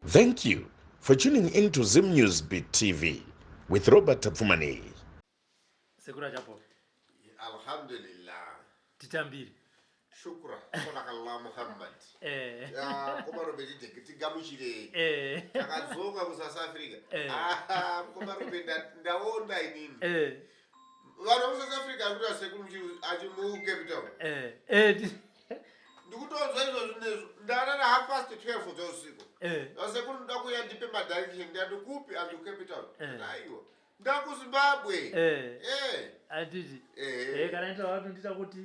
Thank you for tuning in to Zim News Beat TV with Robert Tapfumaneyi. Sekuru Achapola. Alhamdulillah. Titambire. Shukra. Sadakallah Muhammad. Eh. Ya, mukoma Robert tigamuchirei. Eh. Takadzoka ku South Africa. Eh. Ah, mukoma Robert ndaona inini. Eh. Vanhu veku South Africa akuti sekuru muchiri achi mu Cape Town. Eh. Eh. Ndikutonzwa izvozvo nezvo. Ndarara half past 12 dzeusiku. Eh. Sekuru ndoda kuuya ndipe madirection ndati kupi andi ku Cape Town. Eh. Aiwa. Ndakuzimbabwe. Eh. Eh. Anditi. Eh. Eh, kana nditaura kuti ndita kuti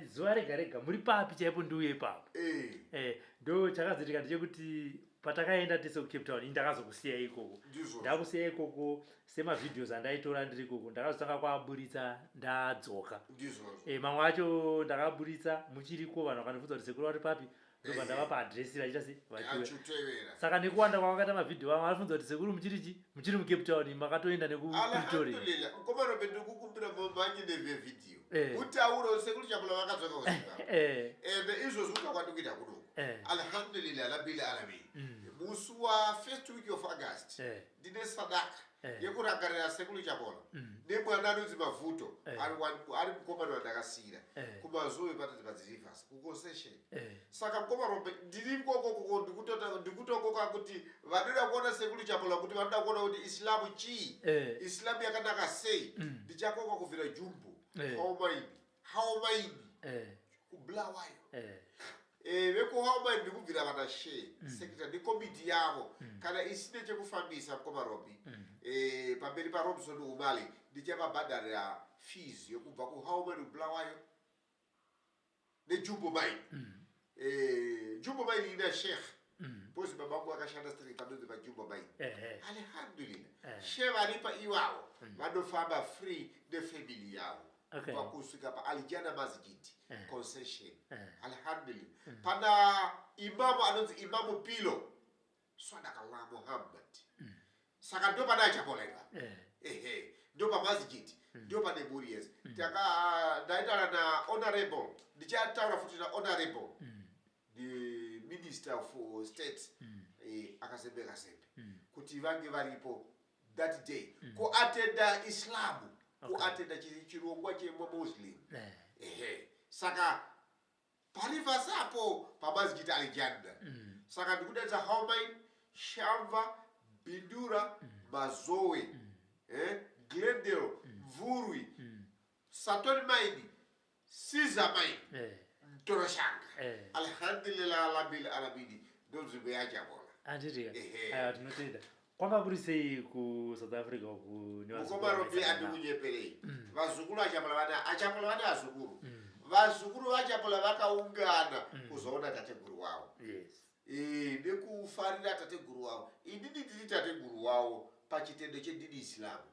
zuva rega rega muri papi chaipo ndiuye ipapo. Eh. Eh, ndo chakazoitika ndechekuti patakaenda tese kuCape Town ini ndakazokusiya ikoko. Ndizvo. Ndakusiya ikoko semavideos andaitora ndiri ikoko ndakazotanga kuaburitsa ndadzoka. Ndizvozvo. Eh, mamwe acho ndakaburitsa muchiriko vanhu vakandibvunza kuti sekuru vari papi ndobva ndavapa adresi vachiita sei vachiuya. Achutevera. Saka nekuwanda kwavakaita mavhidhiyo vamwe varifunza kuti sekuru muchiri chi muchiri muCape Town makatoenda nekuPretoria. Alhamdulillah. Mukoma Robert ndikukumbira mumhanye nevhidhiyo. Eh. Utaure sekuru Chapola vakadzoka kuZimbabwe. Eh, Ende izvozvi utakwadi kuita kuno. Eh. Alhamdulillah rabbil alamin. Musi wa first week of August Eh. ndine sadaka Eh. yekurangarira sekuru Chapola nemwana anonzi Mavuto Eh. ari mukomana wandakasiyira Eh. kumazowe panonzi padzirivers kuconcession. Eh. Saka mukoma Rombe ndiri ikoko ndikutokoka kuti vanoda kuona sekuru Chapola kuti vanoda kuona kuti Islam chii Eh. Islam yakanaka sei ndichakoka kubvira Jumbo Eh. How Mine How Mine Eh. kuBulawayo Eh. Eh, vekuHow Mine ndikubvira vana share secretary nekomiti yavo kana isine chekufambisa mukoma Robi eh, pamberi paRobson Umali ndichavabhadharira fees yekubva kuHow Mine kuBulawayo neJumbo Mine eh, Jumbo Mine ina sheikh because baba vangu vakashanda straight panonzi paJumbo Mine Eh. alhamdulillah Eh. she varipa ivavo vanofamba free nefamily yavo Okay. kubva kusvika paalijana masjid Eh. concession Eh. alhamdulillah pana imamu anonzi imamu pilo swadakallah Muhammad saka ndo pana Achapola ipapo Eh. ehe ndo pamasjid ndo pane mhuri yese taka ndaitaura na honorable ndichataura futi na honorable the minister for state eh, akazembe kazembe kuti vange varipo that day kuatenda Islam kuatenda chirongwa chemumuslim Eh. ehe saka parivhasi apo pamasjid Alijanda saka ndikudaidza How Mine Shamva Bindura Mazowe eh, Glendale Mvurwi Satori Mine Caesar Mine Eh. Mtoroshanga Eh. alhamdulillah rabbil alamin ndo nzvimbo yaChapola Anditi. Ehe. Aiwa tinotenda. Kwanga kuri sei kuSouth Africa uku nevazukuru mukoma Robi vamaisangana navo? andikunyeperei vazukuru vaChapola vana aChapola vane vazukuru vazukuru vaChapola vakaungana kuzoona tateguru wavo Yes. Eh, nekufarira tateguru wavo inini ndiri tateguru wavo pachitendo chedini Islamu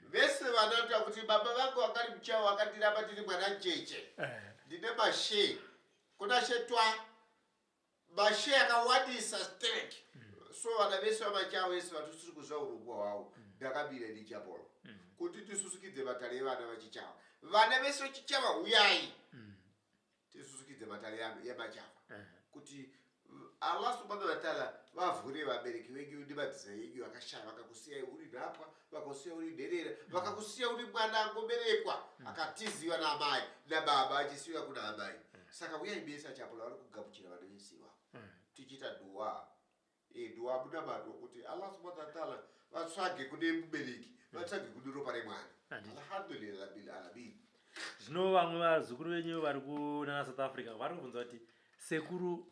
vese vanoita kuti baba vangu vakari muchawo vakandiramba ndiri mwana ncheche Eh. ndine mashe kuna shetwa mashe akawandisa sterek so vana vese vamachawo vese vatisiri kuziva urongwa hwavo ndakabira ndiChapola kuti tisusukidze matare evana vachichava vana vese vachichava huyai tisusukidze matare yamachawa Eh. kuti Allah subhanahu wa ta'ala vavhure vabereki venyu nemadzisa enyu vakashaya vakakusiyai uri nhapwa vakakusiya uri nherera vakakusiya uri mwana angoberekwa akatiziwa naamai nababa achisiyiwa kuna amai saka uyai mese aChapola vari kugamuchira vana vese ivavo tichiita dua e, dua munamato kuti Allah subhanahu wa ta'ala vatsvage kune mubereki vatsvage kune ropa remwana Handiti. alhamdulillah rabbil alamin Zvino vamwe vazukuru venyu vari kunana South Africa vari kubvunza kuti sekuru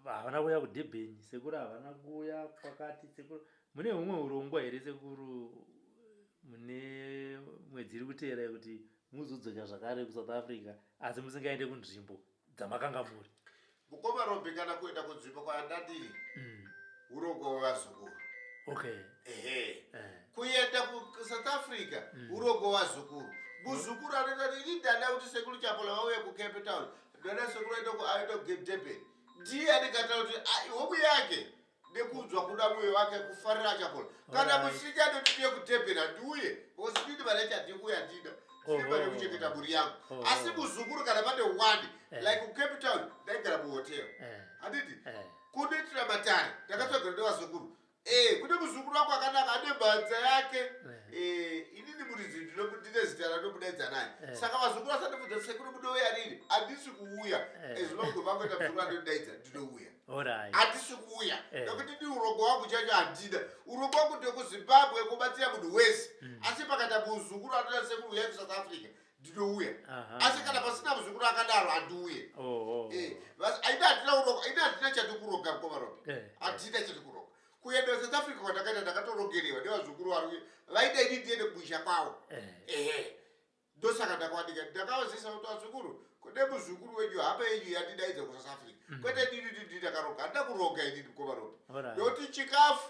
havana kuuya kuDurban, sekuru havana kuuya kwakati, sekuru mune humwe urongwa here sekuru mune mwedzi iri kuteera kuti muzodzoka zvakare kuSouth Africa asi musingaende kunzvimbo dzamakanga muri? Mukoma Robi kana kuenda kunzvimbo kwandandiri urongwa hwevazukuru Okay. ehe Eh. kuenda kuSouth Africa urongwa hwevazukuru. Muzukuru anoita kuti ini ndada kuti sekuru Chapola vauye kuCape Town, ndada sekuru aende kuDurban, ndiye anenge ataura kuti homu yake nekunzwa kuda mwoyo wake kufarira Chapola. Kana musiki anoti ndiye kuDurban, handiuye because ndini mari yacho handikuuya, handina ndine mari yekuchengeta mhuri yangu. Asi muzukuru kana pane one like kuCape Town ndaigara muhotel, handiti? Kunoitira matare ndakatsvagana nevazukuru. Kune muzukuru wangu akanaka ane mhanza yake. Inini muridzi ndine zita ranomudaidza naye. Saka vazukuru vasandibvunza, "Sekuru, munouya rini?" Handisi kuuya. As long vangoita muzukuru anondidaidza, ndinouya. Handisi kuuya nekuti ndi urongo wangu chacho handina. Urongo wangu ndekuZimbabwe kubatsira munhu wese. Asi pakaita muzukuru anoda, "Sekuru, uyai kuSouth Africa," ndinouya. Asi kana pasina muzukuru akadaro, handiuye. Aina handina urongo, ina handina chatikuronga, mukoma Robi. Handina chatikuronga. Kuenda South Africa kwandakaita, ndakatorongerewa nevazukuru vari vaida ini ndiende kumusha kwavo. Ehe, ndosaka ndakawanika ndakavazisa kuti, "Vazukuru, kune muzukuru wenyu, hama yenyu yandidaidza kuSouth Africa." Kwete ndini ndini ndakaronga, handina kuronga inini, mukoma Robi. Nokuti chikafu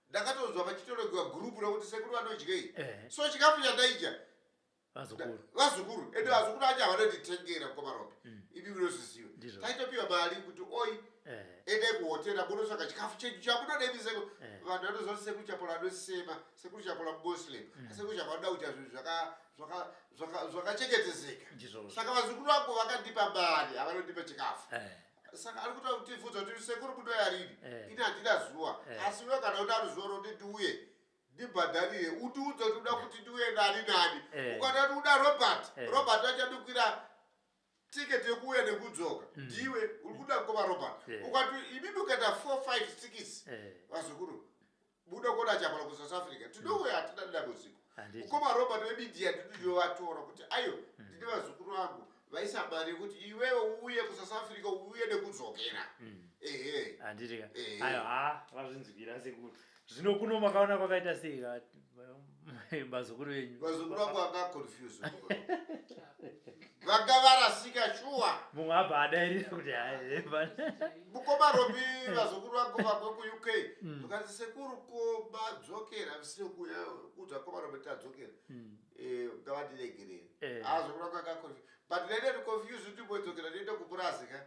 ndakatonzwa pachitorongewa gurupu rokuti sekuru vanodyei. So chikafu chandaidya vazukuru. Vazukuru, ende vazukuru acho havanonditengera, mukoma Robi. Imi munozviziva. Taitopiwa mari kuti, "Oi, endai kuhotera munotsvaka chikafu chenyu chamunoda imi sekuru." Vanhu vanoziva kuti sekuru Chapola anosema, sekuru Chapola muMuslim. Sekuru Chapola anoda kuita zvinhu zvakachengetedzeka. Saka vazukuru vangu vakandipa mari, havanondipa chikafu. Saka ari kuta kutibvunza kuti, "Sekuru, munoya rini?" Ini handina zuva. Asi iwe kana uda ruzuva roti ndiuye, ndibhadharire, utiudze kuti uda kuti ndiuye nani nani. Ukada kuti uda Robert, Robert achadikwira tiketi yekuuya nekudzoka. Ndiwe uri kuda, mukoma Robert. Ukati imimi ukaita 4 5 6 vazukuru buda kuona Chapola kuSouth Africa, tinouya, hatina dambudziko. Mukoma Robert wemedia ndinovatora kuti ayo ndine vazukuru vangu vaisa mari yekuti iwewe uuye kuSouth Africa, uuye nekudzokera. Ehe. Handiti ka? Aiwa, ha, vazvinzwira sekuru. Zvino kuno makaona kwakaita sei ka vazukuru venyu? Vazukuru vangu vanga confuse, vanga varasika shuwa. Mumwe abva adairira kuti hai. Mukoma Robi, vazukuru vangu vamwe kuUK vakati, "Sekuru, ko madzokera musine kuuya kuudza mukoma Robi tadzokera?" Ngavandiregerere. Azukuru vangu vanga confuse, but ndaida confuse kuti mbodzokera ndiende kupurazi ka.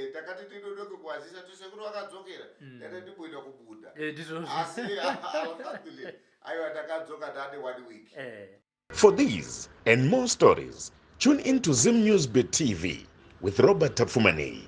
Ndakati ndinodoke kuwazisa kuti sekuru vakadzokera. Ndaida ndimboenda kubuda. Ndizvozvo. Asi alhamdulillah, aiwa, ndakadzoka ndane one week. For these and more stories, tune in to Zim News Bit TV with Robert Tafumani.